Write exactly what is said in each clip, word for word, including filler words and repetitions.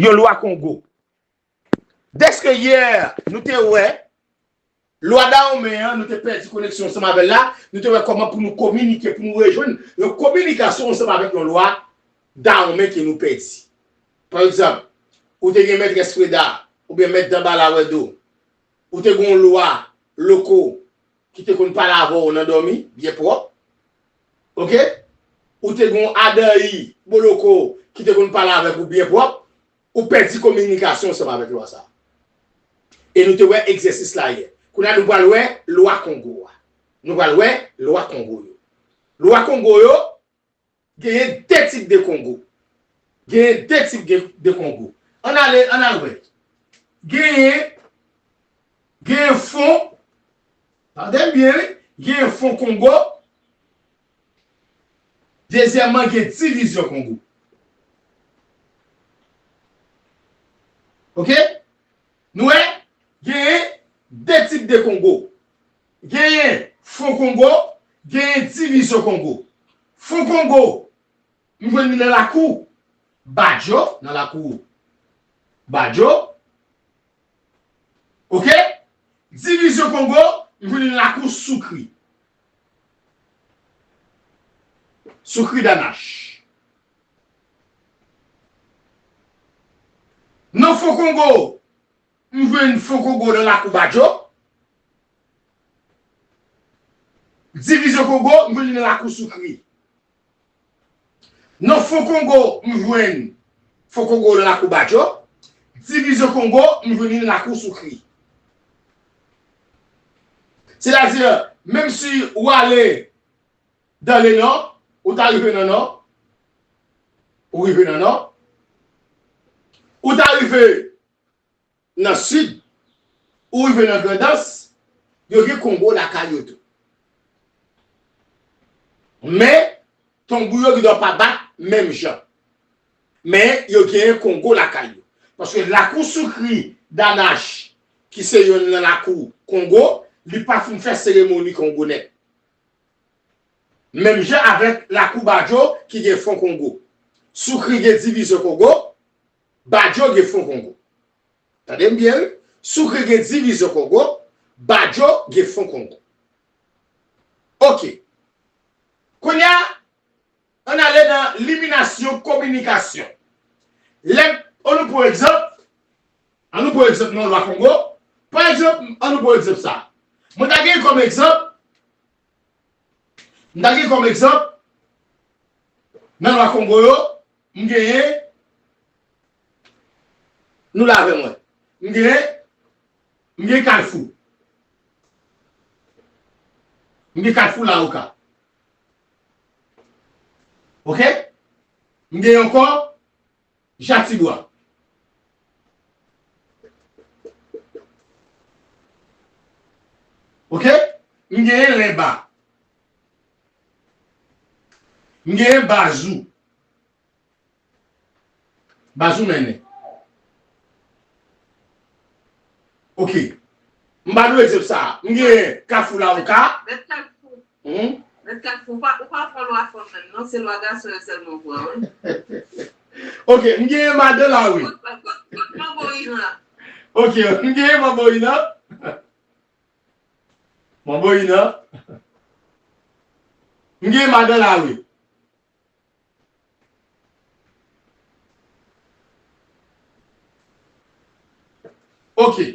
Yon lwa Kongo. Dèske yè, nou te wè, lwa Dahomey an, nou te pèdi koneksyon ansanm avè l la, nou te wè kòman pou nou kominike, pou nou rejwenn yon kominikasyon ansanm avèk yon lwa Dahomey ke nou pèdi. Pa egzanp, ou te gen mètrès Freda, oubyen mèt Danbala Wèdo, ou te gen yon lwa Loko ki te konn pale avè w nan dòmi, byen pwòp. Oke? Ou te gen yon Adayi Boloko ki te konn pale avèk ou byen pwòp. Ou pèdi kominikasyon ansanm avèk lwa sa a. E nou te wè egzèsis la yè. Kounye a nou pral wè lwa Kongo a. Nou pral wè lwa Kongo yo. Lwa Kongo yo, genyen de tip de Kongo. Genyen de tip de, de Kongo. Ann ale, ann al wè. Genyen, genyen fon, tande m byen, wi. Genyen fon Kongo. Dezyèmman, gen divizyon Kongo. Oke? Nou wè, genyen de tip de Kongo. Genyen fon Kongo, genyen divizyon Kongo. Fon Kongo, m jwenn li nan lakou Badjo, nan lakou Badjo. Oke? Divizyon Kongo, m jwenn li nan lakou Soukri. Soukri Danach. Nan fon Kongo, m jwenn fon Kongo nan lakou Badjo. Divizyon Kongo, m jwenn li nan lakou Soukri. Nan fon Kongo, m jwenn fon Kongo nan lakou Badjo. Divizyon Kongo, m jwenn li nan lakou Soukri. Sètadi, menm si ou ale dans le nord, ou ta rive nan nò, ou rive nan nò, ou ta rive nan sid, ou rive nan Grandans, yo gen Kongo lakay yo tou. Men, tonbou yo gendwa pa bat menm jan. Men, yo genyen Kongo lakay yo. Paske lakou Soukri Danach, ki se yonn nan lakou Kongo, li pa fin fè seremoni Kongo nèt. Menm jan avèk lakou Badjo ki gen fon Kongo. Soukri gen divizyon Kongo, Badjo gen fon Kongo. Tande m byen, wi. Soukri gen divizyon Kongo, Badjo gen fon Kongo. Oke. Kounye a, ann ale nan liminasyon kominikasyon. Lè, ann nou pran egzanp, ann nou pran egzanp nan lwa Kongo. Pa egzanp, ann nou pran egzanp sa. Mwen ta gen kòm egzanp, m ta gen kòm egzanp, nan lwa Kongo yo, m genyen, nou la avè mwen. M genyen, m genyen Kalfou. M gen Kalfou Lawoka. Oke? M gen ankò Jatibwa. Oke? M genyen Lenba. M genyen Bazou. Bazou mennen. Oke. M ba nou egzanp sa a. M gen Kafou Lawoka. Mèt Kafou. Hmm? Mèt Kafou, ou pa, ou pa fè lwa fanm menm, non, se lwa gason yo sèlman ou pran, wi. Oke, m gen Madan Lawi. Kot, kot, kot Manbo Inan? Oke, m gen Manbo Inan. Manbo Inan. M gen Madan Lawi. Oke.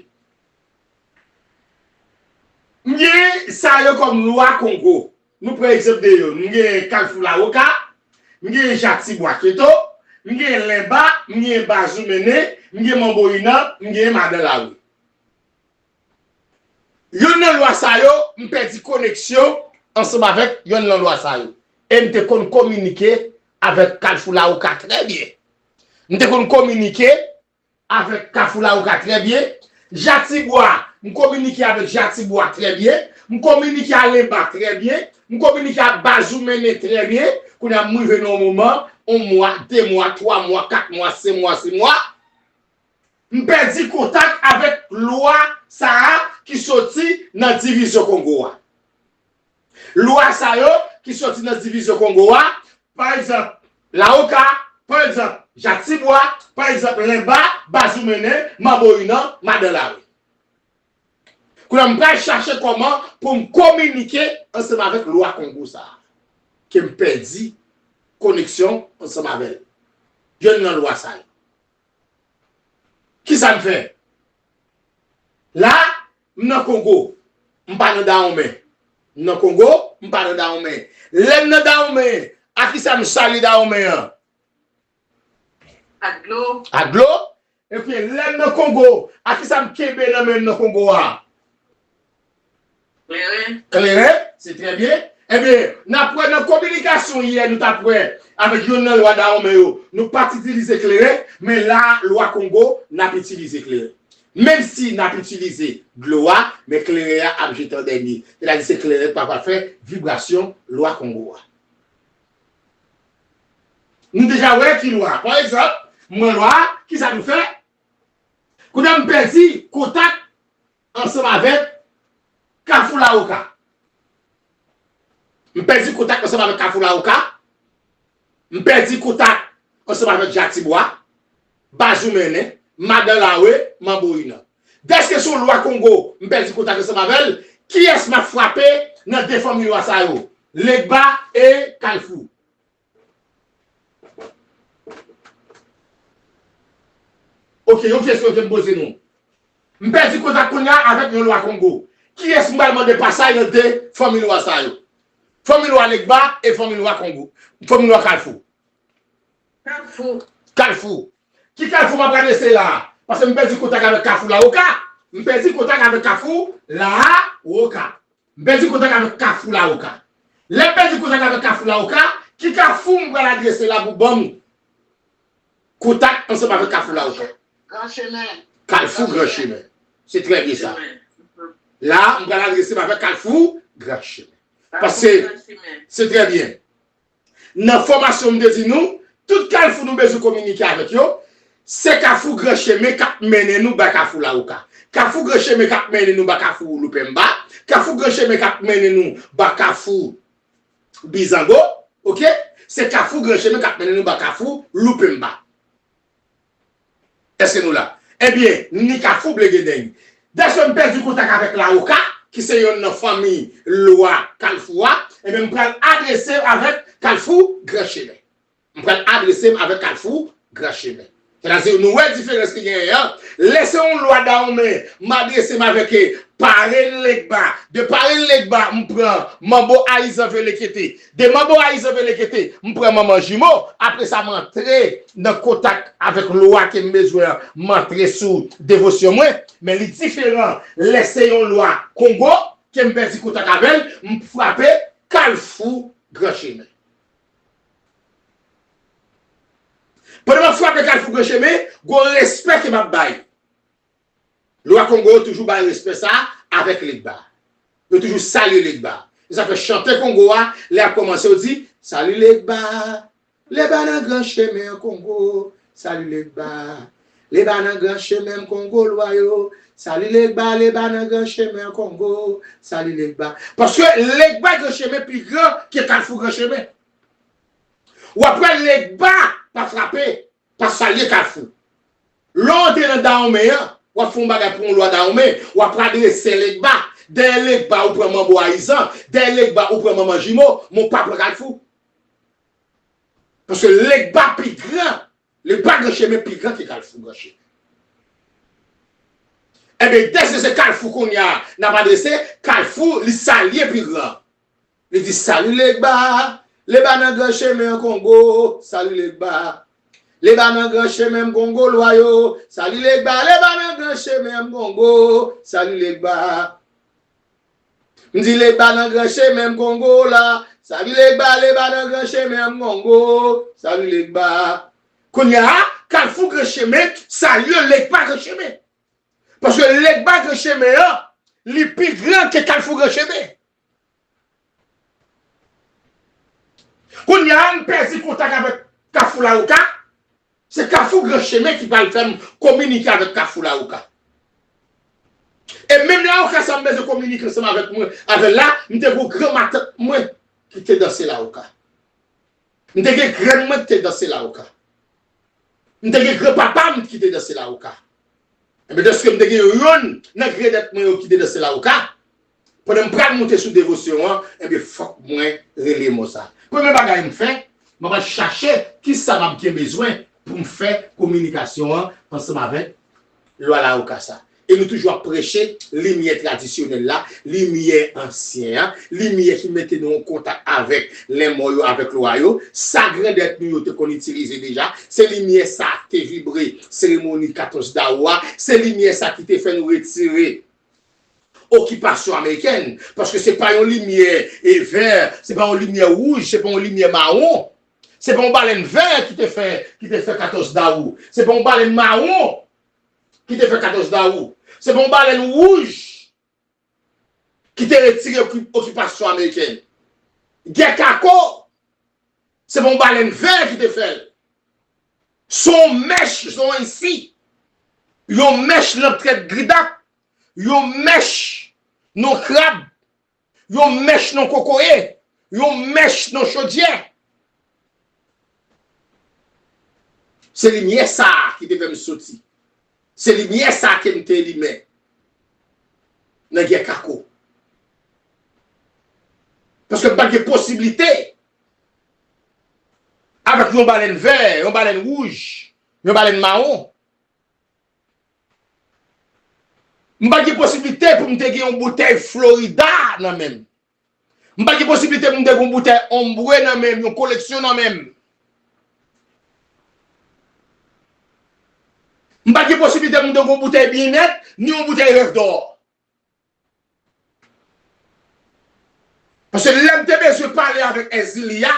M gen sa yo kòm lwa Kongo. Nou pran egzanp de yo. M gen Kalfou Lawoka, m gen Jatibwa Keto, m gen Lenba, m gen Bazou Mennen, m gen Manbo Inan, m gen Madan Lawi. Yonn nan lwa sa yo, m pèdi koneksyon ansanm avèk yonn nan lwa sa yo. E m te konn kominike avèk Kalfou Lawoka trè byen. M te konn kominike avèk Kafou Lawoka trè byen. Jatibwa, m kominike avèk Jatibwa trè byen. M kominike a Lenba trè byen. M kominike a Bazou Mennen trè byen. Kounye a, m rive nan yon moman, yon mwa, de mwa, twa mwa, kat mwa, senk mwa, sis mwa. M pèdi kontak avèk lwa sa a ki soti nan divizyon Kongo a. Lwa sa yo ki soti nan divizyon Kongo a, pa egzanp, Lawoka, pa egzanp, Jatibwa, pa egzanp, Lenba, Bazoumenen, Manboinan, Madan Lawe. Kounye a, m pral chache kòman pou m kominike ansanm avèk lwa Kongo sa a, ke m pèdi koneksyon ansanm avè l. Yonn nan lwa sa yo. Kisa m fè? La, m nan Kongo, m pa nan Dawonmen. M nan Kongo, m pa nan Dawonmen. Lè m nan Dawonmen, a kisa m salye Dawonmen an? Ak dlo. Ak dlo. Epi lè m nan Kongo, a kisa m kenbe nan men m nan Kongo a? Kleren. Kleren, se trè byen. Ebyen, n ap wè nan kominikasyon yè nou t ap wè avèk youn nan lwa Dawonmen yo, nou pa t itilize kleren, men la, lwa Kongo, n ap itilize kleren. Menm si n ap itilize dlo a, men kleren an ap jete an dènye. Sètadi se kleren k pa pral fè vibrasyon lwa Kongo a. Nou deja wè ki lwa. Pa egzanp, mwen lwa, kisa nou fè? Kounye a m pèdi kontak ansanm avèk Kafou Lawoka. M pèdi kontak ansanm avèk Kafou Lawoka. M pèdi kontak ansanm avèk Jatibwa, Bazoumenen, Madan Lawe, Manboinan. Dèske se yon lwa Kongo, m pèdi kontak ansanm avè l, kiyès m ap frape nan de fanmi lwa sa yo? Legba e Kalfou. Ok, yon kesyon ke m poze nou. M pèdi kontak kounye a avèk yon lwa Kongo. Kiyès m pral mande pasaj nan de fanmi lwa sa yo? Fanmi lwa Legba e fanmi lwa Kongo. Fanmi lwa Kalfou. Kalfou. Kalfou. Ki Kalfou m ap adrese la a? Paske m pèdi kontak avèk Kafou Lawoka. M pèdi kontak avèk Kafou Lawoka. M pèdi kontak avèk Kafou Lawoka. Lè m pèdi kontak avèk Kafou Lawoka, ki Kafou m pral adrese la pou ban m kontak ansanm avèk Kafou Lawoka? Gran Chemen. Kalfou Gran Chemen. Se trè byen sa. La, m pral adrese m avèk Kalfou Gran Chemen. Paske se trè byen. Nan fòmasyon m te di nou, tout kalfou nou bezwen kominike avèk yo, se Kafou Gran Chemen k ap mennen nou ba Kafou Lawoka. Kafou Gran Chemen k ap mennen nou ba Kafou Loupemba. Kafou Gran Chemen k ap mennen nou ba Kafou Bizango. Ok? Se Kafou Gran Chemen k ap mennen nou ba Kafou Loupemba. Èske nou la? Ebyen, ni Kafou Blegedeng. Dèske m pèdi kontak avèk Lawoka, ki se yonn nan fanmi lwa Kalfou a, ebyen, m pral adrese m avèk Kalfou Gran Chemen. M pral adrese m avèk Kalfou Gran Chemen. Sètadi, nou wè diferans ki genyen an. Lè se yon lwa Dawonmen, m adrese m avèk parenn Legba. De parenn Legba, m pran Manbo Ayizan Velekete. De Manbo Ayizan Velekete, m pran Manman Jimo. Apre sa, m antre nan kontak avèk lwa ke m bezwen an, m antre sou devosyon mwen. Men li diferan lè se yon lwa Kongo ke m pèdi kontak avè l, m frape Kalfou Gran Chemen. Pandan m ap frape Kalfou Gran Chemen, gon respè ke m ap bay. Lwa Kongo yo toujou bay respè sa a avèk Legba. Yo toujou salye Legba. Se sa fè chante Kongo a, lè y ap kòmanse, yo di, "Sali Legba, Legba nan gran chemen an Kongo, sali Legba. Legba nan gran chemen m Kongo lwa yo, sali Legba, Legba nan gran chemen an Kongo, sali Legba." Paske Legba Gran Chemen pi gran ke Kalfou Gran Chemen. W ap wè Legba pa frape, pa salye Kalfou. Lè w antre nan Dawonmen an, w ap fè yon bagay pou yon lwa Dawonmen, w ap adrese Legba. Dèyè Legba, ou pran Manbo Ayizan. Dèyè Legba, ou pran Manman Jimo, men w pa pran Kalfou. Paske Legba pi gran. Legba Gran Chemen pi gran ke Kalfou Gran Chemen. Ebyen, dèske se Kalfou kounye a n ap adrese, Kalfou, li salye pi gran. Li di, "Sali Legba, Legba nan gran chemen an Kongo, sali Legba. Legba nan gran chemen m Kongo lwa yo, sali Legba, Legba nan gran chemen m Kongo, sali Legba." M di, "Legba nan gran chemen m Kongo la, sali Legba, Legba nan gran chemen m Kongo, sali Legba." Kounye a, Kalfou Gran Chemen salye Legba Gran Chemen. Paske Legba Gran Chemen an, li pi gran ke Kalfou Gran Chemen. Kounye a, m pèdi kontak avèk Kafou Lawoka. Se Kafou Gran Chemen ki pral fè m kominike avèk Kafou Lawoka. E menm Lawoka sa m bezwen kominike ansanm avèk mwen, avè l la, m te gon granmatant mwen ki te danse Lawoka. M te gen grann mwen ki te danse Lawoka. M te gen granpapa m ki te danse lawoka. Enben, dèske m te gen yonn nan grandèt mwen yo ki te danse lawoka, pandan m pral monte sou devosyon an, enben, fòk mwen rele mò sa. Premye bagay m fè, mwen pral chache kisa m ap gen bezwen pou m fè kominikasyon an ansanm avèk lwa lawoka sa. E nou toujou ap preche limyè tradisyonèl la, limyè ansyen an, limyè ki mete nou an kontak avèk lèmò yo, avèk lwa yo. Sa grandèt nou yo te konn itilize deja, se limyè sa ki te vibre seremoni katòz dawou a, se limyè sa ki te fè nou retire okipasyon amerikèn, paske se pa yon limyè e vè, se pa yon limyè wouj, se pa yon limyè mawon, se pa yon balèn vè ki te fè, ki te fè katòz dawou, se pa yon balèn mawon ki te fè katòz dawou. Se pa yon balèn wouj ki te retire oki-, okipasyon amerikèn. Gè Kako, se pa yon balèn vè ki te fè l. Se yon mèch, se yon isi. Yon mèch nan trèt gridap. Yon mèch nan krab. Yon mèch nan kokoye, yon mèch nan chodyè. Se limyè sa a ki te fè m soti. Se limyè sa a ke m te limen nan Gè Kako. Paske m pa t gen posiblite avèk yon balèn vè, yon balèn wouj, yon balèn mawon. M pa t gen posiblite pou m te gen yon boutèy Florida nan men m. M pa t gen posiblite pou m te gen yon boutèy Ombre nan men m, yon koleksyon nan men m. M pa t gen posiblite pou m te gen yon boutèy Byenèt, ni yon boutèy Rèv dò. Paske lè m te bezwen pale avèk Èzili a,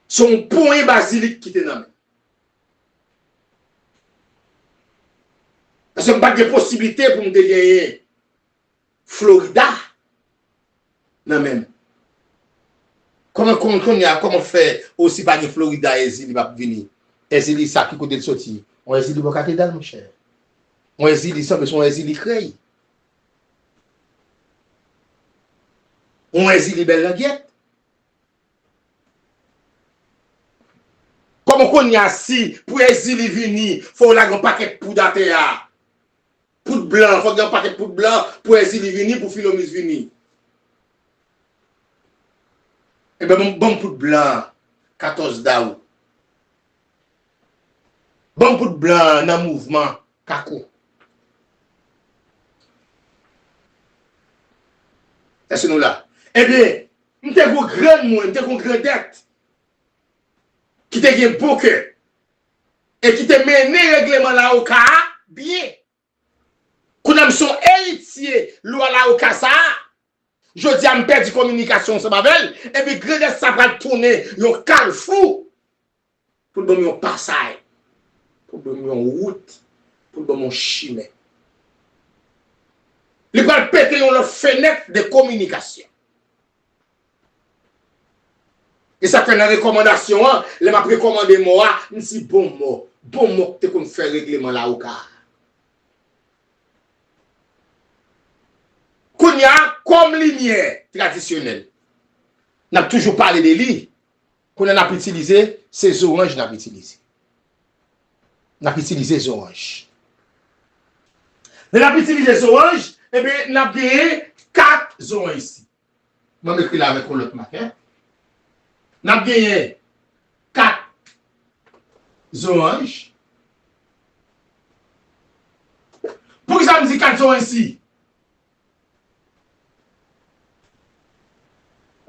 se yon ponyen bazilik ki te nan men m. Paske m pa t gen posiblite pou m te genyen Florida nan men m. Kòman, kòman, kounye a, kòman fè osi pa gen Florida, Èzili p ap vini? Èzili sa ki kote l soti? Yon Èzili bò katedral, monchè. Yon Èzili sanble se yon Èzili krèy. Yon Èzili bèl langyèt. Kòman kounye a si pou Èzili vini, fò w lage yon pakèt poud atè a? Poud blan, fòk gen yon pakèt poud blan pou Èzili vini, pou Filomis vini. Ebyen, ban m, ban m poud blan katòz dawou. Ban m poud blan nan mouvman Kako. Èske nou la? Ebyen, m te gon granmoun, m te gon grandèt ki te gen bon kè e ki te mennen règleman lawoka a byen. Kounye a m se yon eritye lwa lawoka sa a. Jodi a m pèdi kominikasyon ansanm avè l, epi grandèt sa pral tounen yon kalfou pou l ban m yon pasay, pou l ban m yon wout, pou l ban m yon chimen. Li pral pete yon lòt fenèt de kominikasyon. E sa k fè nan rekòmandasyon an, lè m ap rekòmande mò a, m di bon mò, bon mò k te konn fè règleman lawoka a. Kounye a, kòm limyè tradisyonèl, n ap toujou pale de li, kounye a n ap itilize, se zoranj n ap itilize. N ap itilize zoranj. Lè n ap itilize zoranj, ebyen, n ap genyen kat zoranj isi. Mwen m ekri la avèk yon lòt makè. N ap genyen kat zoranj. Poukisa m di kat zoranj isi?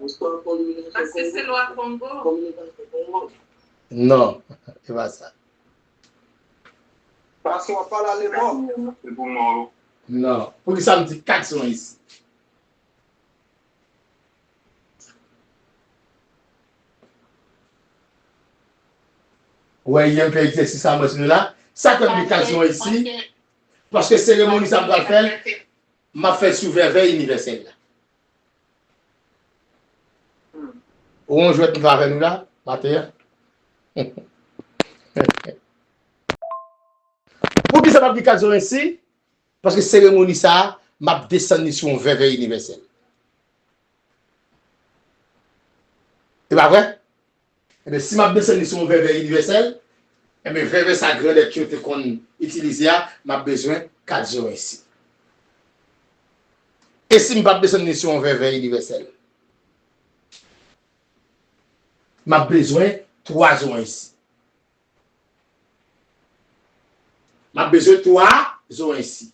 Paske se lwa Kongo. Non, se pa sa. Paske w ap pale a lemò. Non. Poukisa m di kat zoranj isi? Ou wè, M P egzèsis a mwen sou nou la. Sa k fè m di kat zoranj isi? Paske seremoni sa m pral fè l, m ap fè l sou vèvè inivèsèl la. Ou wè yon jwèt m fè avè nou la, maten an? Poukisa m ap di kat zoranj isi? Paske seremoni sa a, m ap desann li sou yon vèvè inivèsèl. E pa vre? Ebyen, si m ap desann li sou yon vèvè inivèsèl, ebyen, vèvè sa grandèt yo te konn itilize a, m ap bezwen kat zo ensi. E si m p ap desann li sou yon vèvè inivèsèl, m ap bezwen twa zo ensi. M ap bezwen twa zo ensi.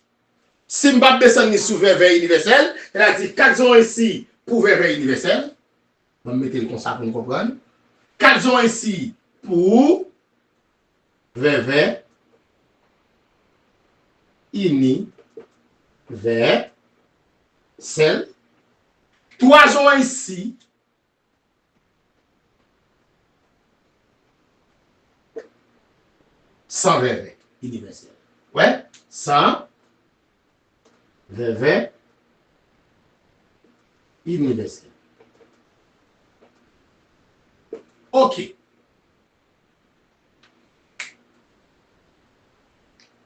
Si m p ap desann li sou vèvè inivèsèl, sètadi kat zo ensi pou vèvè inivèsèl, ban m mete l konsa pou n konprann. Kat zo ensi pou vèvè inivèsèl. Twa zo ensi san vèvè inivèsèl. Wè? San vèvè inivèsèl. Ok.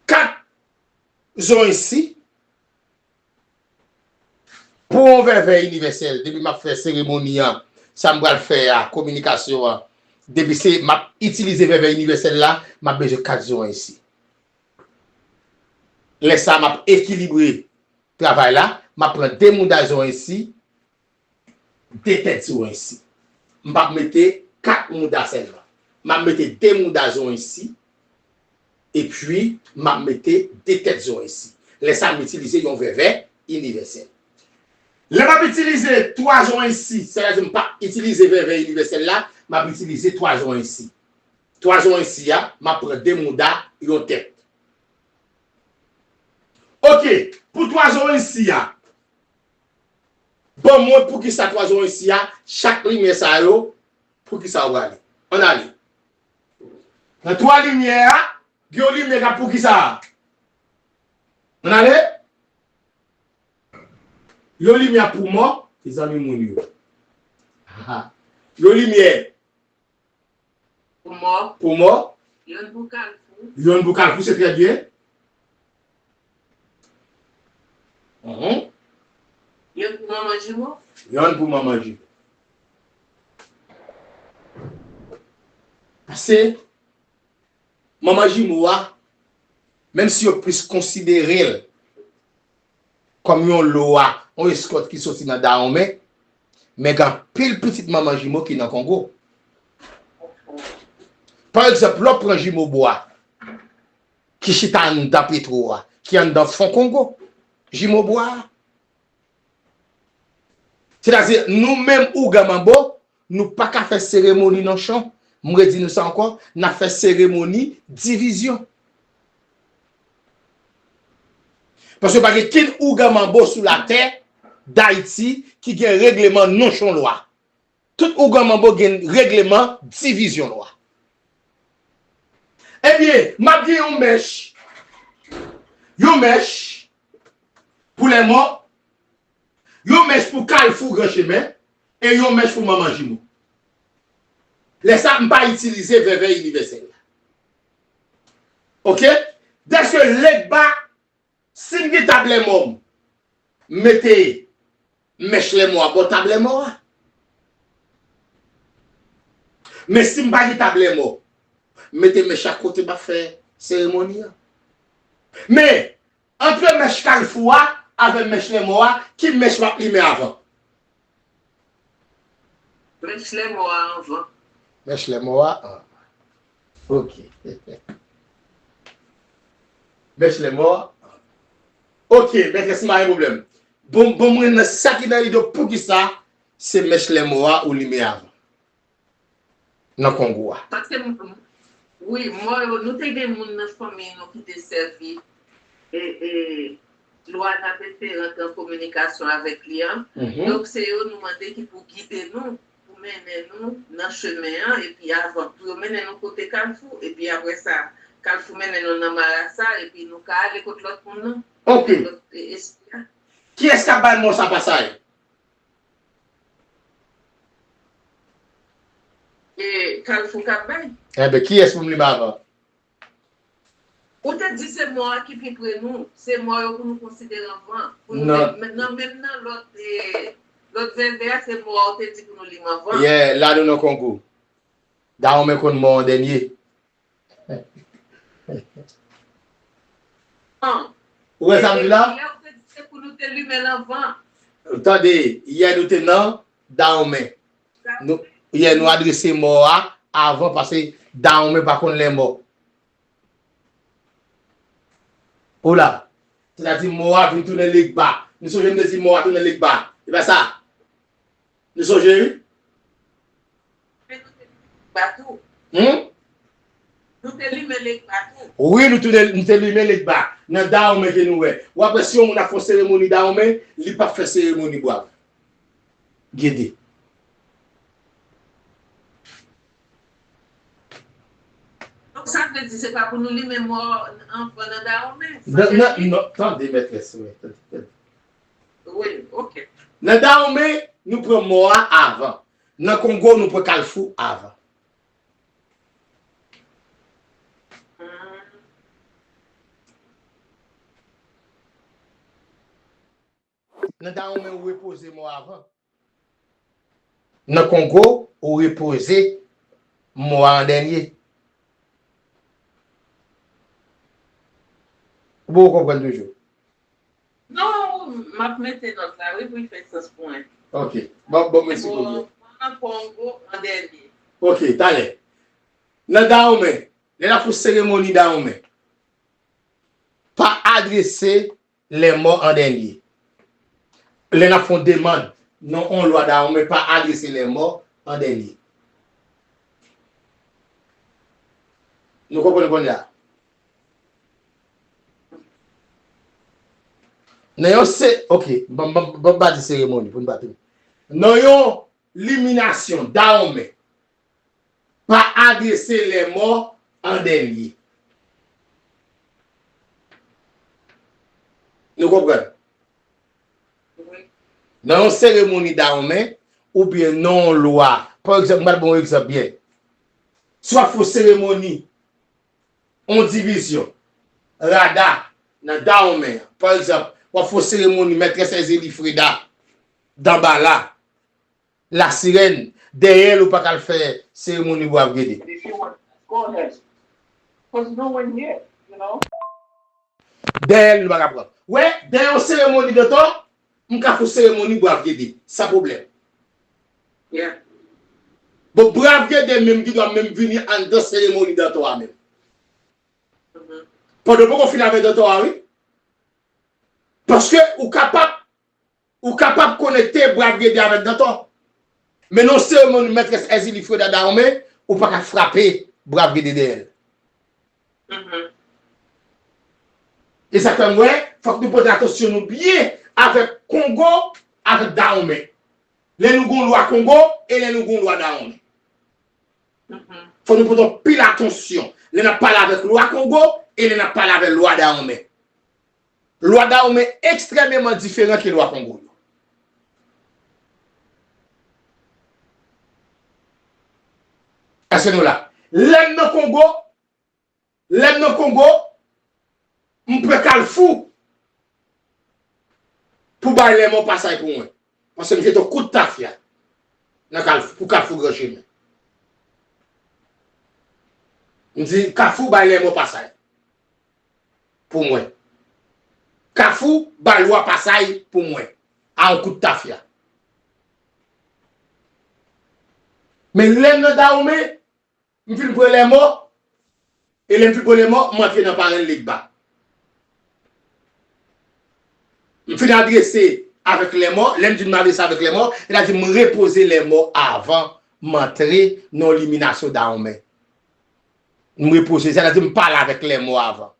Kat zo ensi pou yon vèvè inivèsèl, depi m ap fè seremoni an, sa m pral fè a, kominikasyon an, depi se m ap itilize vèvè inivèsèl la, m ap bezwen kat zo ensi. Lè sa a, m ap ekilibre travay la, m ap pran de mouda zo ensi, de tèt zo ensi. M p ap mete kat mouda sèlman. M ap mete de mouda zo ensi, epi m ap mete de tèt zo ensi. Lè sa a, m itilize yon vèvè inivèsèl. Lè m ap itilize twa zo ensi, sètadi m p ap itilize vèvè inivèsèl la, m ap itilize twa zo ensi. Twa zo ensi a, m ap pran de mouda, yon tèt. Ok, pou twa zo ensi a, ban mwen poukisa twa zo ensi a, chak limyè sa yo, poukisa yo prale. Ann ale. Nan twa limyè a, gen yon limyè k ap poukisa a. Ann ale. Yon limyè pou mò, se zanmi moun yo. Yon limyè Pou mò. Pou mò. Yonn pou kalfou. Yonn pou kalfou, se trè byen. Mhm. Yonn pou manman jimo. Yonn pou manman jimo. Paske manman jimo a, menm si yo plis konsidere l kòm yon lo a, yon eskòt ki soti nan Dawonmen, men gen anpil pitit manman jimo ki nan Kongo. Pa egzanp, lè w pran jimo bwa, ki chita anndan Petwo a, ki anndan fon Kongo, jimo bwa a. Sètadi, nou menm ougan manbo, nou pa ka fè seremoni nonchon. M redi nou sa ankò, n ap fè seremoni divizyon. Paske pa gen kenn ougan manbo sou latè Dayiti ki gen regleman nonchon lwa. Tout ougan manbo gen regleman divizyon lwa. Ebyen, m ap gen yon mèch, yon mèch pou lèmò, yon mèch pou kalfou gran chemen, e yon mèch pou manman jimo. Lè sa, m pa itilize vèvè inivèsèl la. Oke? Dèske Legba, si m gen tab lèmò m, m mete mèch lèmò a bò tab lèmò a. Men si m pa gen tab lèmò, m mete mèch a kote m ap fè seremoni an. Men, antre mèch kalfou a avè mèch lèmò a, ki mèch m ap limen avan? Mèch lèmò a anvan. Mèch lèmò a anvan. Ok. Mèch lèmò a. Ok, mètrès, m pa gen pwoblèm. Bon, bon, mwen nan sa ki nan lide w, poukisa se mèch lèmò a ou limen avan? Nan Kongo a. Paske m, wi, mò yo, nou te gen moun nan fanmi nou ki te sèvi e, e, lwa n ap eseye rantre an kominikasyon avèk li an. Mhm. Donk, se yo nou mande ki pou gide nou, pou mennen nou nan chemen an, epi avan, pou yo mennen nou kote kalfou, epi apre sa, kalfou mennen nou nan marasa, epi nou ka ale kot lòt moun nan, ok, kot lòt, e, espri a. Kiyès k ap bay mò sa pasaj? E kalfou k ap bay. Enben, kiyès pou m limen avan? Ou te di se mò a ki pi pre nou. Se mò yo pou nou konsidere anvan. Pou nou nan, nan, menm nan lòt, e, lòt vèvè a, se mò a ou te di pou nou limen avan. Yeah, la nou nan Kongo. Dawonmen konn mò an dènye. Ou wè sa m di la? Tande, yè nou te nan Dawonmen. Nou, yè nou adrese mò a avan, paske Dawonmen pa konn lè mò. Ou la. Sètadi mò a vin tounen Legba. Nou sonje m te di mò a tounen Legba. E pa sa? Nou sonje, wi? Batou. Hmm? Nou te limen Legba tou. Wi, nou tounen, nou te limen Legba. Nan Dawonmen ke nou wè. W ap wè si yon moun ap fè seremoni Dawonmen, li p ap fè seremoni Bwav Gede. Donk, sa vle di se pa pou nou limen mò anvan nan Dawonmen. Non, non, non, tande, mètrès, wi, tande, tande. Wi, ok. Nan Dawonmen, nou pran mò a avan. Nan Kongo, nou pran Kalfou avan. Hmm. Nan Dawonmen, ou repoze mò avan. Nan Kongo, ou repoze mò a an dènye. Ou poko konprann toujou? Non, m ap mete nòt la, wi, pou l fè sans pou mwen. Ok. Bon, bon, mèsi Kongo, Kongo. Nan Kongo, an dènye. Ok, talè. Nan Dawonmen, lè n ap fè seremoni Dawonmen, pa adrese lè mò an dènye. Lè n ap fè yon demann nan yon lwa Dawonmen, pa adrese lè mò an dènye. Nou konprann kounye a? Nan yon se, ok, ban m, ban m, ban m pa di seremoni pou n pa tou. Nan yon liminasyon Dawonmen, pa adrese lè mò an dènye. Nou konprann? Wi. Nan yon seremoni Dawonmen, oubyen nan yon lwa, pa egzanp, m pral ba w yon egzanp byen. Si w ap fè yon seremoni, yon divizyon, rada, nan Dawonmen, pa egzanp, w ap fè yon seremoni, mètrès Èzili Freda, Danbala, Lasirèn, dèyè l ou pa ka al fè seremoni Bwav Gede. Dèyè l nou pa ka pran. Wè, dèyè yon seremoni Dantò, m ka fè yon seremoni Bwav Gede, san pwoblèm. Bon, Bwav Gede menm ki dwa menm vini anndan seremoni Dantò a menm. Pandan w poko fin avè Dantò a, wi. Paske ou kapab Ou kapab konekte Bwav Gede avèk Dantò. Men nan seremoni mètrès Èzili Freda Dawonmen, ou pa ka frape Bwav Gede dèyè l. E sa fè m wè, fòk nou pote atansyon nou byen avèk Kongo, avèk Dawonmen. Lè nou gon lwa Kongo e lè nou gon lwa Dawonmen. Fòk nou pote anpil atansyon lè n ap pale avèk lwa Kongo e lè n ap pale avèk lwa Dawonmen. Lwa Dawonmen ekstrèmeman diferan ke lwa Kongo yo. Èske nou la? Lè m nan Kongo, lè m nan Kongo, m pran Kalfou pou bay Lèmò pasay pou mwen. Paske m jete yon kout tafya nan Kalfou, pou Kalfou Gran Chemen. M di, Kafou bay Lèmò pasay pou mwen. Kafou bay lwa pasay pou mwen. A yon kout tafya. Men lè m nan Dawonmen, m fin pran Lèmò, e lè m fin pran Lèmò, m antre nan parenn Legba. M fin adrese avèk Lèmò, lè m di m adrese avèk Lèmò, sètadi m repoze Lèmò avan m antre nan liminasyon Dawonmen. M repoze, sètadi m pale avèk Lèmò avan.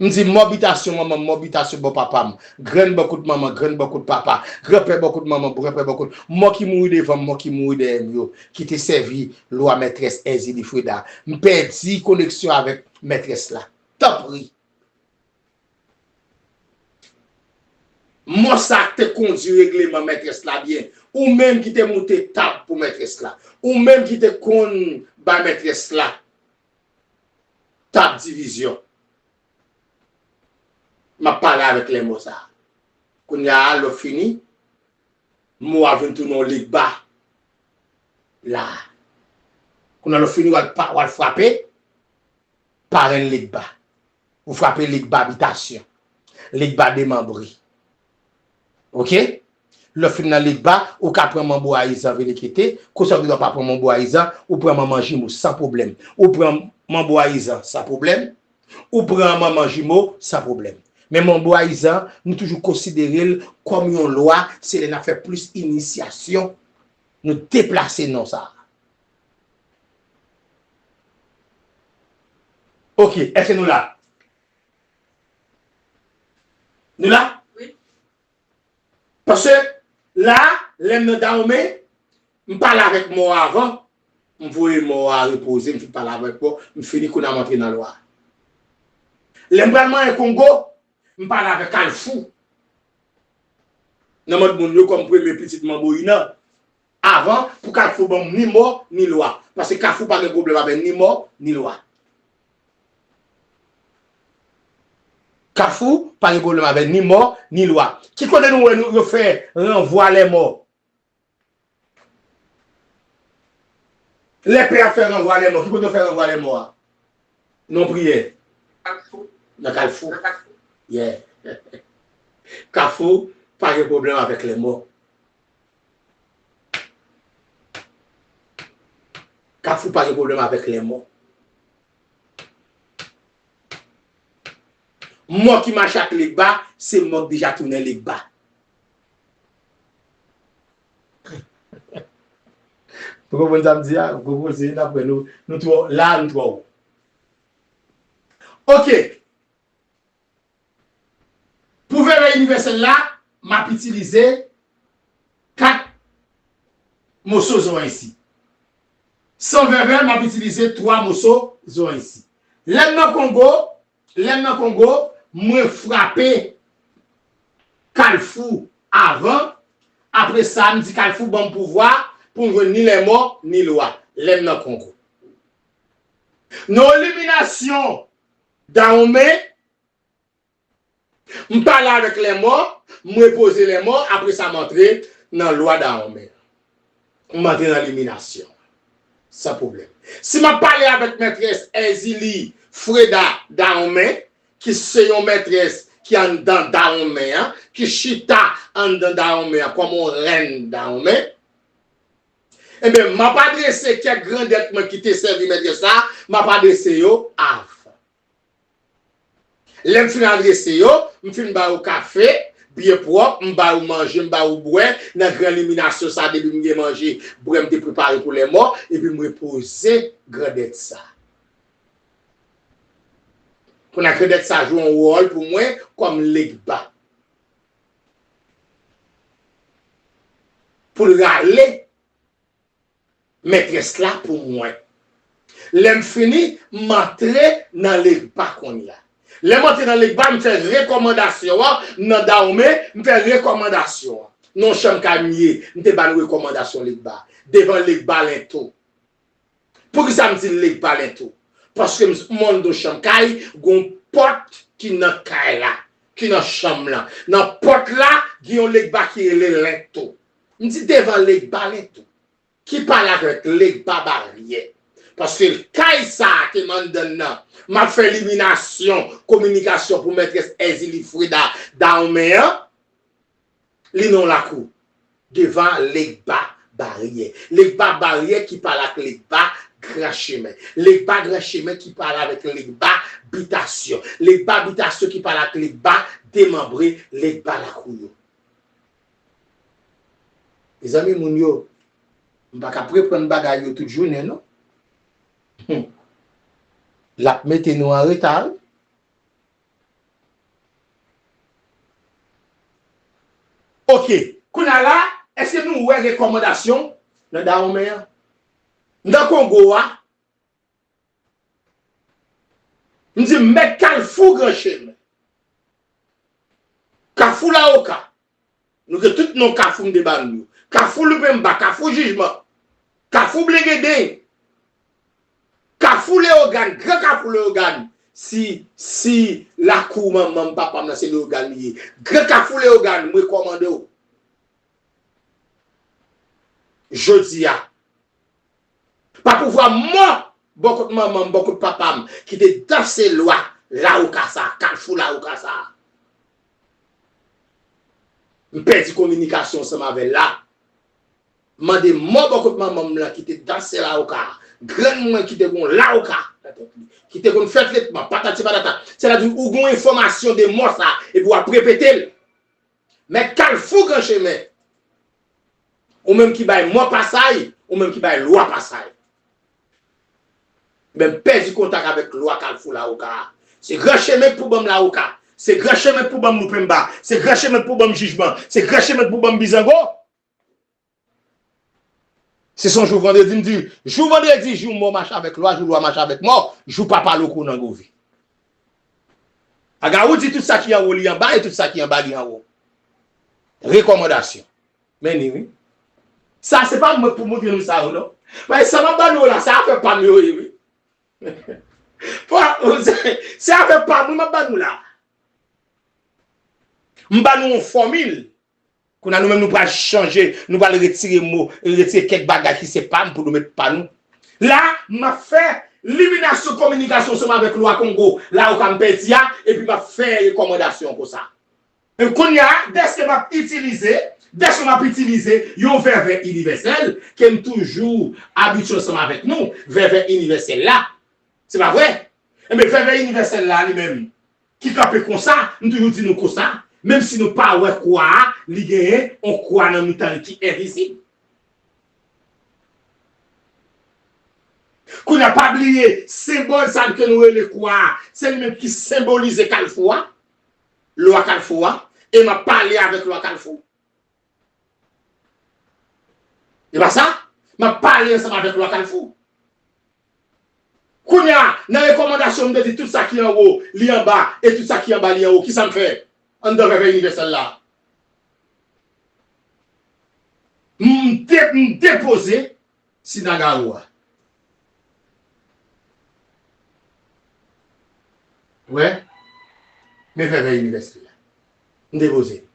M di, mò bitasyon manman m, mò bitasyon bò papa m, grann bò kout manman, grann bò kout papa, granpè bò kout manman, granpè bò kout, mò ki mouri devan m, mò ki mouri dèyè m yo, ki te sèvi lwa mètrès Èzili Freda. M pèdi koneksyon avèk mètrès la. Tanpri. Mò sa k te kondui regleman mètrès la byen. Ou menm ki te moute tab pou mètrès la. Ou menm ki te konn bay mètrès la tab divizyon. M ap pale avèk Lèmò sa a. Kounye a, lè w fini, mo a vin tounen yon Legba la. Kounye a lè w fini, w al pa, w al frape parenn Legba. Ou frape Legba bitasyon. Legba demanbre. Oke? Lè w fin nan Legba, ou ka pran Manbo Ayizan vin ekete. Konsa w gendwa pa pran Manbo Ayizan, ou pran Manman Jimo san pwoblèm. Ou pran Manbo Ayizan san pwoblèm. Ou pran Manman Jimo san pwoblèm. Men Manbo Ayizan, nou toujou konsidere l kòm yon lwa, se lè n ap fè plis inisyasyon, nou deplase non sa a. Oke, èske nou la? Nou la? Wi. Paske la, lè m nan Dawonmen, m pale avèk mò a avan, m voye mò a repoze, m fin pale avèk mò, m fini kounye a m antre nan lwa. Lè m pral manyen Kongo, m pale avèk Kalfou. Nan mòd moun yo kòm premye pitit Manbo Inan. Avan, pou Kalfou ban m ni mò, ni lwa. Paske Kalfou pa gen pwoblèm avè ni mò, ni lwa. Kalfou pa gen pwoblèm avè ni mò, ni lwa. Ki kote nou wè nou, yo fè ranvwa lè mò? Lè pè ap fè ranvwa lè mò, ki kote yo fè ranvwa lè mò a? Non priyè. Kalfou. Nan Kalfou. Nan Kalfou. Yeah. Kalfou pa gen pwoblèm avèk lè mò. Kalfou pa gen pwoblèm avèk lè mò. Mò ki mache ak Legba, se mò k deja tounen Legba. Ou konprann sa m di a? Ou konprann se n ap wè nou, nou twò la, nou twò wo. Oke. Pou vèvè inivèsèl la, m ap itilize kat moso zo ensi. San vèvè, m ap itilize twa moso zo ensi. Lè m nan Kongo, lè m nan Kongo, mwen frape Kalfou avan. Apre sa, m di Kalfou ban m pouvwa pou m jwenn ni lè mò, ni lwa. Lè m nan Kongo. Nan eliminasyon Dawonmen, m pale avèk lè mò, m repoze lè mò, apre sa m antre nan lwa Dawonmen. M antre nan eliminasyon. San pwoblèm. Si m ap pale avèk mètrès Èzili Freda Dawonmen, ki se yon mètrès ki anndan Dawonmen an, ki chita anndan Dawonmen an kòm yon rèn Dawonmen, ebyen, m ap adrese kèk grandèt mwen ki te sèvi mètrès la, m ap adrese yo avan. Lè m fin adrese yo, m fin ba yo kafe, byen pwòp, m ba yo manje, m ba yo bwè. Nan gran eliminasyon sa, depi m gen manje, bwè m te prepare pou lè mò, epi m repoze grandèt sa. Kounye a grandèt sa jwe yon wòl pou mwen kòm Legba. Pou l rale mètrès la pou mwen. Lè m fini, m antre nan Legba kounye a. Lè m antre nan Legba, m fè rekòmandasyon an nan Dawonmen, m fè rekòmandasyon an. Nan chanm kay m ye, m te ba n rekòmandasyon Legba. Devan Legba Lento. Poukisa m di Legba Lento? Paske m, m anndan chanm kay, gon pòt ki nan kay la, ki nan chanm lan. Nan pòt la, gen yon Legba ki rele Lento. M di devan Legba Lento. Ki pale avèk Legba Baryè. Paske kay sa a ke m anndan l nan, m ap fè eliminasyon, kominikasyon pou mètrès Èzili Freda Dawonmen an, li nan yon lakou. Devan Legba Baryè. Legba Baryè ki pale ak Legba Gran Chemen. Legba Gran Chemen ki pale avèk Legba Bitasyon. Legba Bitasyon ki pale ak Legba Demanbre, Legba Lakou yo. Mezanmi, moun yo, m pa ka reprann bagay yo tout jounen, non. Hmm. L ap mete nou an reta, wi. Oke, kounye a la, èske nou wè rekòmandasyon nan Dawonmen an? Nan Kongo a, m di m mèt Kalfou Gran Chemen. Kafou Lawoka. Nou gen tout non kafou m te ba nou yo. Kafou Lipemba, Kafou Jijman, Kafou Blengedeng, Kafou Leyogàn, Gran Kafou Leyogàn. Si, si lakou manman m, papa m nan se Leyogàn li ye. Gran Kafou Leyogàn, m rekòmande w. Jodi a, Pa pouvwa mò bò kot manman m, bò kot papa m, ki te danse lwa Lawoka sa, kalfou Lawoka sa. M pèdi kominikasyon ansanm avè l la. Mande mò bò kot manman m lan ki te danse Lawoka, grann mwen ki te gon Lawoka nan tèt li, ki te konn fè tretman, patati patata. Sètadi ou gon enfòmasyon de mò sa, epi w ap repete l. Men kalfou gran chemen, ou menm ki bay mò pasay, ou menm ki bay lwa pasay. Men m pèdi kontak avèk lwa kalfou Lawoka a. Se gran chemen k pou ban m Lawoka. Se gran chemen k pou ban m Lupemba. Se gran chemen k pou ban m jijman. Se gran chemen k pou ban m Bizango. Se son jou vandredi, m di, jou vandredi, jou mò mache avèk lwa, jou lwa mache avèk mò, jou papa Loko nan govi. Agawou di tout sa ki anwo li anba e tout sa ki anba li anwo. Rekòmandasyon. Men ni wi. Sa se pa mwen pou montre nou sa yo non. Paske sa m ap ban nou la, se afè pa m yo ye wi. Se afè pa m wi m ap ban nou la. M ban nou yon fòmil. Kounye a nou menm nou pral chanje, nou pral retire mo, retire kèk bagay ki se pa m pou nou met pa nou. La, m ap fè liminasyon kominikasyon ansanm avèk lwa Kongo, Lawoka m pèdi a, epi m ap fè rekòmandasyon konsa. E kounye a, dèske m ap itilize, dèske m ap itilize yon vèvè inivèsèl ke m toujou abitye ansanm avèk nou, vèvè inivèsèl la. Se pa vre? Enben, vèvè inivèsèl la, li menm, ki kanpe konsa, m toujou di nou konsa, menm si nou pa wè kwa a, li genyen yon kwa nan mitan li ki envizib. Kounye a, pa bliye, senbòl sa ke nou rele kwa a, se li menm ki senbolize kalfou a, lwa kalfou a, e m ap pale avèk lwa kalfou. E pa sa? M ap pale ansanm avèk lwa kalfou. Kounye a, nan rekòmandasyon, m te di tout sa ki anwo, li anba, e tout sa ki anba, li anwo. Kisa m fè anndan vèvè inivèsèl la? M de-, m depoze Sinagawo a. Wè, men vèvè inivèsèl la. M depoze l.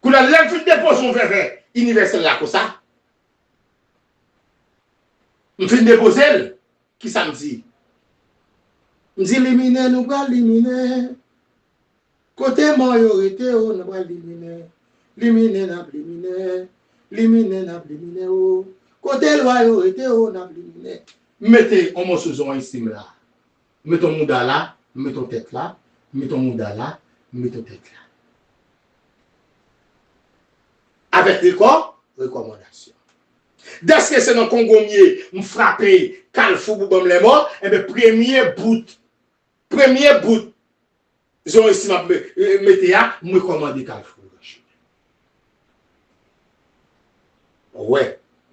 Kounye a, lè m fin depoze yon vèvè inivèsèl la konsa, m fin depoze l, kisa m di? M di, liminen, nou pral liminen. Kote mò yo rete o, nou pral liminen. Liminen, n ap liminen. Liminen, n ap liminen o. Kote lwa yo rete o, n ap liminen. M mete yon mòso zon isim la. M mete yon mouda la, m mete yon tèt la, m mete yon mouda la, m mete yon tèt la. Avèk rekò, rekòmandasyon. Dèske se nan Kongo m ye, m frape kalfou pou ban m lèmò, enben premye bout, premye bout, zon isim ap me-, mete a, m rekòmande kalfou Gran Chemen. Wè,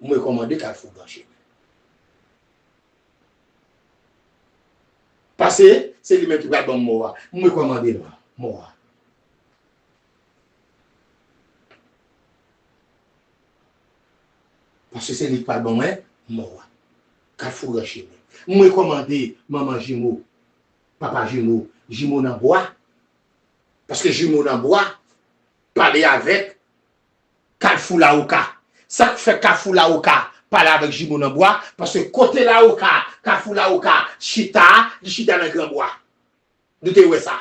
m rekòmande kalfou Gran Chemen. Paske se li menm ki pral ban m mò a. M rekòmande l mò a. Paske se li k pral ban mwen mò a. Kalfou Gran Chemen. M rekòmande manman jimo, papa jimo, jimo nan bwa. Paske jimo nan bwa pale avèk kalfou Lawoka. Sa k fè kalfou Lawoka pale avèk jimo nan bwa? Paske kote Lawoka, kalfou Lawoka chita a, li chita nan gran bwa. Nou te wè sa.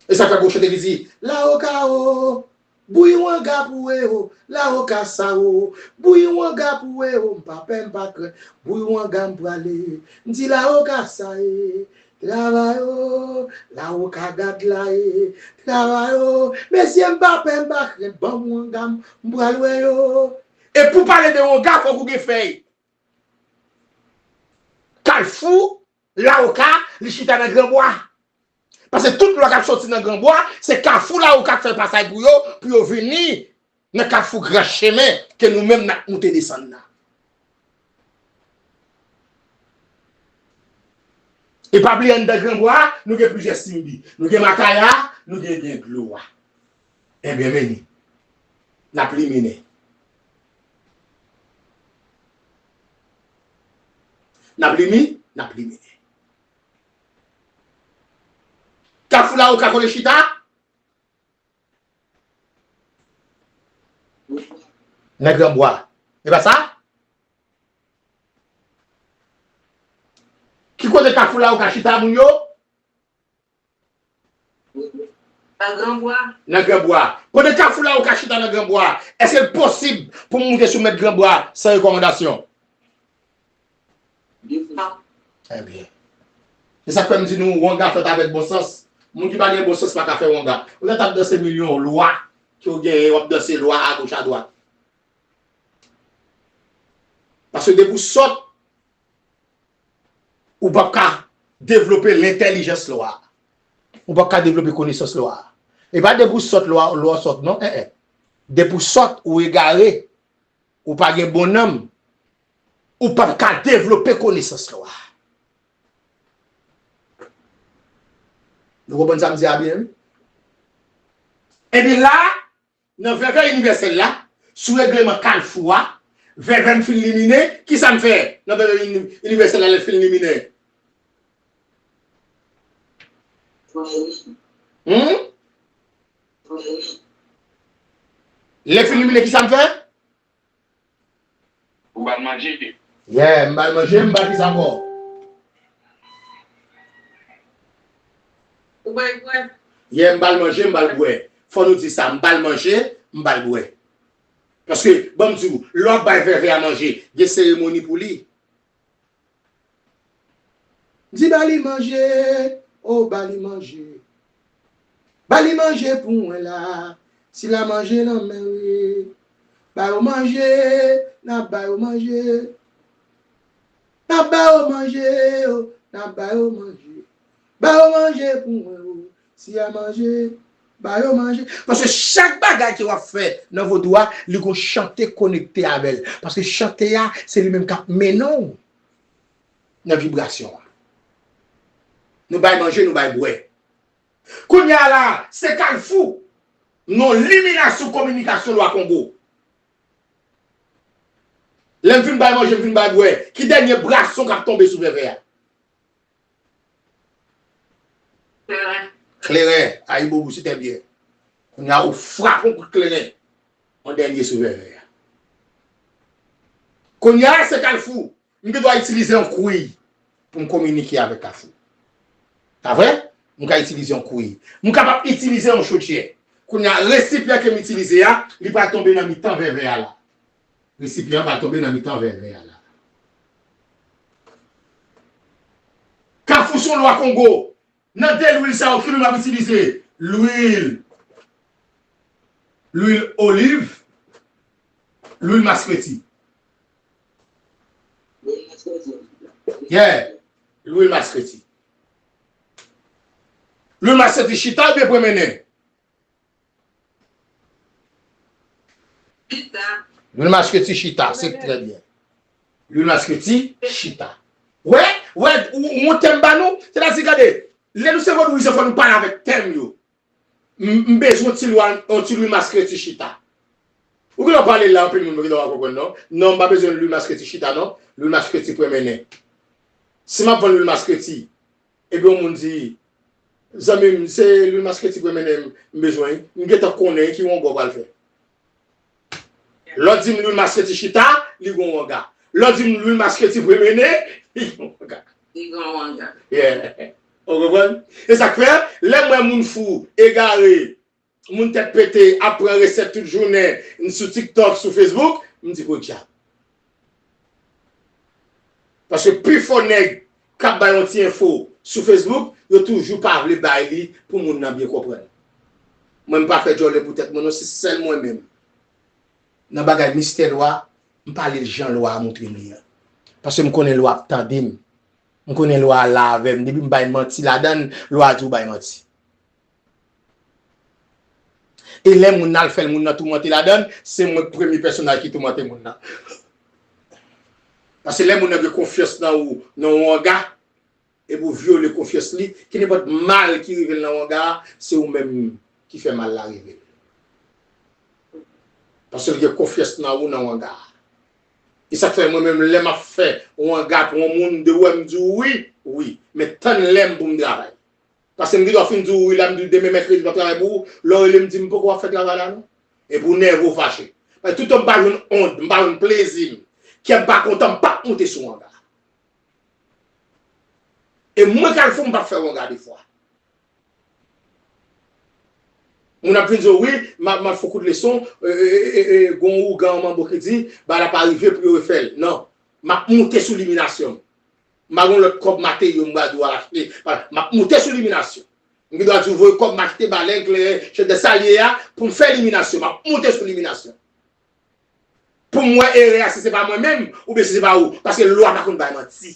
E sa fè gon chante ki di, Lawoka o, bouyi wanga pou e o, Lawoka sa o, bouyi wanga pou e o, m pa pè, m pa krent, bouyi wanga m prale. M di Lawoka sa e, travay o, Lawoka gad la e, travay o, mesye m pa pè, m pa krent, ban m wanga m, m pral wè yo. E pou pale de wanga, fòk ou gen fèy. Kalfou Lawoka, li chita nan Granbwa. Paske tout lwa k ap soti nan Granbwa, se Kafou Lawoka k fè pasaj pou yo, pou yo vini nan Kafou Gran Chemen, ke nou menm n ap moute desann nan. E pa bliye anndan Granbwa, nou gen plizyè simbi. Nou gen Makaya, nou gen, gen dlo a. Ebyen, men ni. N ap liminen. N ap limi-, n ap liminen. Kafou Lawoka kote chita? Nan Granbwa. E pa sa? Ki kote Kafou la ou ka chita, moun yo? Nan Granbwa. Nan Granbwa. Kote Kafou la ou ka chita nan Granbwa? Èske l posib pou m moute sou mèt Granbwa san rekòmandasyon? Non. Trè byen. Se sa k fè m di nou, wanga fèt avèk bon sans. Moun ki pa gen bon sans pa ka fè wanga. Ou ta tap danse milyon lwa ke w genyen, w ap danse lwa agoch adwat. Paske depi w sòt, ou p ap ka devlope lentèlijans lwa. Ou p ap ka devlope konesans lwa. E pa depi w sòt lwa, lwa sòt, non. En, en. Depi w sòt, ou egare, ou pa gen bon nanm, ou p ap ka devlope konesans lwa. Nou konprann sa m di a byen, wi? Ebyen la, nan vèvè inivèsèl la, sou regleman Kalfou a, vèvè m fin limine, kisa m fè nan vèvè ini-, inivèsèl la lè l fin limine? Hmm? Lè l fin limine, kisa m fè? Ou ba l manje. Yeah, m ba l manje, m ba l kisa ankò? Ou ba l bwè. Yeah, m ba l manje, m ba l bwè. Fò nou di sa, m ba l manje, m ba l bwè. Paske, ban m di w, lè w ap bay vèvè a manje, gen seremoni pou li. Di ba li manje, o ba li manje. Ba li manje pou mwen la, si la manje nan men wi. Ba yo manje, n ap ba yo manje. N ap ba yo manje, o, n ap ba yo manje. Ba yo manje pou mwen, o, si a manje, ba yo manje. Paske chak bagay ke w ap fè nan vodou a, li gon chante konekte avè l. Paske chante a, se li menm k ap mennen w nan vibrasyon an. Nou bay manje, nou bay bwè. Kounye a la, se Kalfou. Non, liminasyon kominikasyon lwa Kongo. Lè m fin bay manje, m fin bay bwè. Ki dènye bwason k ap tonbe sou vèvè a? Kleren. Kleren. Ayibobo, se trè byen. Kounye a, ou frape yon kout kleren. Yon dènye sou vèvè a. Kounye a, se Kalfou. M gen dwa itilize yon kwiy pou m kominike avèk Kafou. Pa vre? M ka itilize yon kwiy. M kapab itilize yon chodyè. Kounye a, resipyan ke m itilize a, li pral tonbe nan mitan vèvè a la. Resipyan an pral tonbe nan mitan vèvè a la. Kafou se yon lwa Kongo. Nan de lwil sa yo, ki lwil m ap itilize? Lwil, lwil oliv, lwil maskreti. Yeah, lwil maskreti. Lwil maskreti chita oubyen pwemenen? Chita. Lwil maskreti chita, se trè byen. Lwil maskreti chita. Wè, wè, ou, ou monte m ba nou, sètadi, gade, lè nou se vodouyizan, fò nou pale avèk tèm yo. M, m bezwen ti lwa, yon ti lwil maskreti chita. Ou gen lè w pale la, anpil moun gen dwa pa konprann, non. Non, m pa bezwen lwil maskreti chita, non. Lwil maskreti pwemenen. Si m ap vann lwil maskreti, epi yon moun di, zanmi m, se lwil maskreti pwemenen m bezwen, m gentan konnen ki wonga w pral fè. Lè w di m lwil maskreti chita, li gon wonga. Lè w di m lwil maskreti pwemenen, li gon wonga. Li gon wonga. Yeah. Ou konprann? E sa k fè, lè m wè moun fou, egare, moun tèt pete ap pran resèt tout jounen sou TikTok, sou Facebook, m di, podyab. Paske pifò nèg k ap bay yon ti enfo sou Facebook, yo toujou pa vle bay li pou moun nan byen konprann. Mwen, m pa fè djòlè pou tèt mwen, non, se sèl mwen menm. Nan bagay mistè lwa, m pale l jan lwa a montre m li an. Paske m konnen lwa ap tande m. M konnen lwa a la avè m. Depi m bay manti ladan l, lwa a di w bay manti. E lè moun nan al fè l, moun nan toumante ladan l, se mwen k premye pèsonaj ki toumante moun nan. Paske lè moun nan gen konfyans nan ou, nan yon wanga, epi w vyole konfyans li, kenenpòt mal ki rive l nan wanga a, se ou menm ki fè mal la rive l. Paske l gen konfyans nan ou, nan wanga a. E sa k fè mwen menm, lè m ap fè yon wanga pou yon moun, m de wè m di w wi, wi, men tann lè m pou m travay. Paske m gen dwa fin di w wi la, m di w demen mèkredi m ap travay pou ou, lè w rele m di m poko ap fè travay la non. Epi w nève, w fache. Paske toutan m pa jwenn ond, m pa jwenn plezi m, kè m pa kontan, m p ap moute sou anga. E mwen Kalfou, m p ap fè anga de fwa. Moun ap vin di w, wi, m ap, m ap fè kout leson, e, e, e, e, gon ougan manbo ki di, bagay la pa rive pou yo refè l. Non. M ap moute sou liminasyon m. M pa gon lòt kòb materyo m pral dwe al achte. M ap moute sou liminasyon. M gen dwa di w voye kòb m achte balèn, kleren, chèdè, sa l ye a, pou m fè liminasyon. M ap moute sou liminasyon. Pou m wè erè a si se pa mwen menm, oubyen si se pa ou. Paske lwa pa konn bay manti.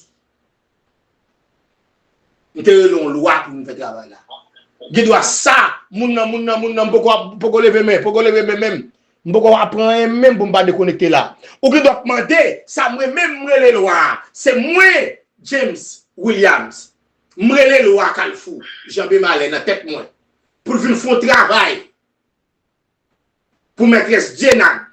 M te rele yon lwa pou m fè travay la. Gen dwa sa, moun nan, moun nan, moun nan, m poko, poko leve men, poko leve men menm. M poko ap pran anyen menm pou m pa dekonekte la. Ou gen dwa ap mande, sa mwen menm m rele lwa a. Se mwen, James Williams. M rele lwa Kalfou, Janbe Malè nan tèt mwen. Pou l vin fè yon travay. Pou mètrès Djenad.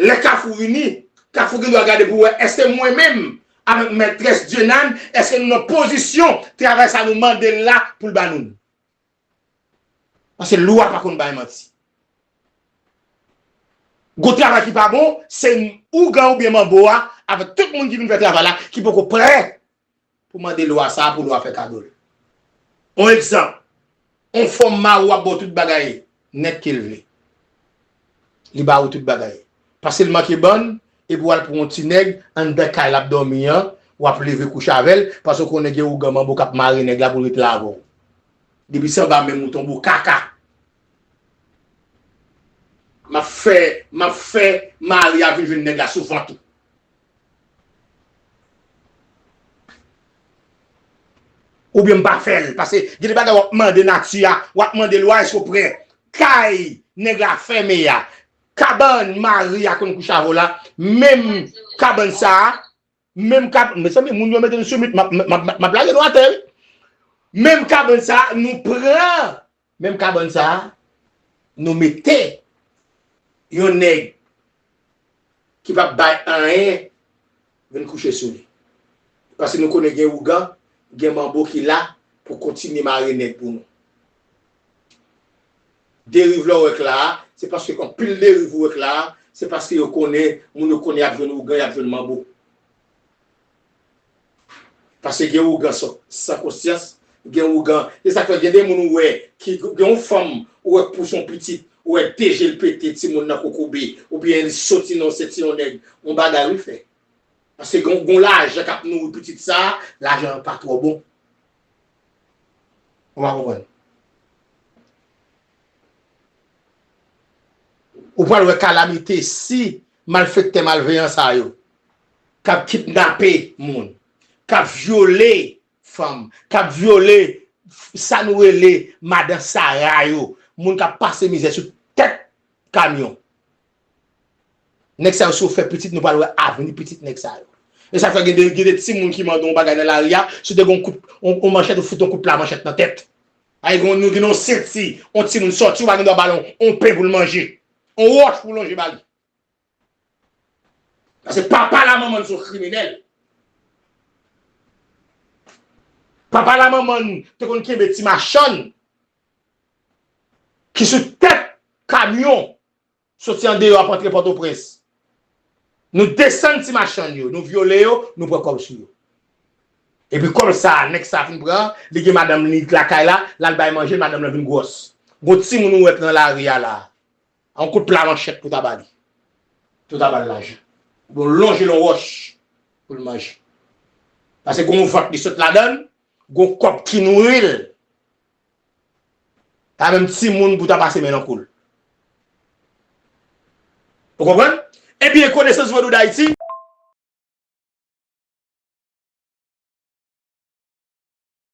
Lè Kafou vini, Kafou gen dwa gade pou wè èske mwen menm avèk mètrès Djenad, èske nou nan pozisyon travay sa nou mande l la pou l ba nou l. Paske lwa pa konn bay manti. Gon travay ki pa bon, se ougan oubyen manbo a, avèk tout moun ki vin fè travay la, ki poko prè pou mande lwa sa a pou lwa fè kado l. On egzanp, on fanm mari w ap ba w tout bagay nèt ke l vle. Li ba w tout bagay. Paske l manke bann, epi w al pran yon ti nèg anndan kay l ap dòmi an, w ap leve kouche avè l, paske w konnen gen ougan manbo k ap mare nèg la pou l ret la avè w. Depi se anba men mouton bou kaka. M ap fè, m ap fè mari a vin jwenn nèg la sou vant ou. Oubyen m pa fè l. Paske gen de bagay w ap mande nati a, w ap mande lwa, èske w prè? Kay nèg la fèmen a, kabann mari a konn kouche avè w la, menm kabann sa a, menm kab, mezanmi, moun yo mete nou sou mit, m ap, m ap, m ap, m ap lage nou atè, wi. Menm kabann sa a, nou pran, menm kabann sa a, nou mete yon nèg ki p ap bay anyen vin kouche sou li. Paske nou konnen gen ougan, gen manbo ki la pou kontinye mare nèg pou nou. Deriv la w wè k la a, se paske anpil deriv ou wè k la a, se paske yo konnen, moun yo konnen y ap jwenn ougan, y ap jwenn manbo. Paske gen ougan san, san konsyans, gen ougan, se sa k fè gen de moun ou wè, ki gen yon fanm, ou wè k pouse yon pitit, ou wè de je l pete, timoun nan kokobe, oubyen li soti nan yon senti yon nèg, yon bagay wi fè. Paske gon, gon lajan k ap nouri pitit sa a, lajan an pa twò bon. Ou pa konprann? Ou pral wè kalamite si malfektè malveyan sa yo k ap kidnape moun, k ap vyole fanm, k ap vyole sa nou rele madan Sara yo, moun k ap pase mizè sou tèt kamyon. Nèg sa yo, si yo fè pitit, nou pral wè avni pitit nèg sa yo. E sa fè gen de, gen de timoun ki mande yon bagay nan lari a, si w te gen yon kout, yon, yon manchèt, ou fout yon kout pla manchèt nan tèt. Ay, gen, nou gen yon senti, yon timoun sòti, ou pa gen dwa ba l yon, yon pen pou l manje. Yon wòch pou w lonje ba li. Paske papa la manman n se yon kriminèl. Papa la manman n te konn kenbe ti machann ki sou tèt kamyon soti andeyò ap antre Pòtoprens. Nou desann ti machann yo, nou vyole yo, nou pran kòb sou yo. Epi kòb sa a, nèg sa a fin pran, li gen madanm li lakay la, l al bay manje, madanm lan vin gwòs. Gon timoun ou wè k nan lari a la a, yon kout pla manchèt pou ta ba li. Pou ta ba l lajan. Oubyen w lonje l yon wòch pou l manje. Paske gon vant li sot ladan l, gon kòb ki nouri l. Pa menm timoun pou ta pase men nan kou l. Ou konprann? Ebyen, Konesans Vodou Dayiti,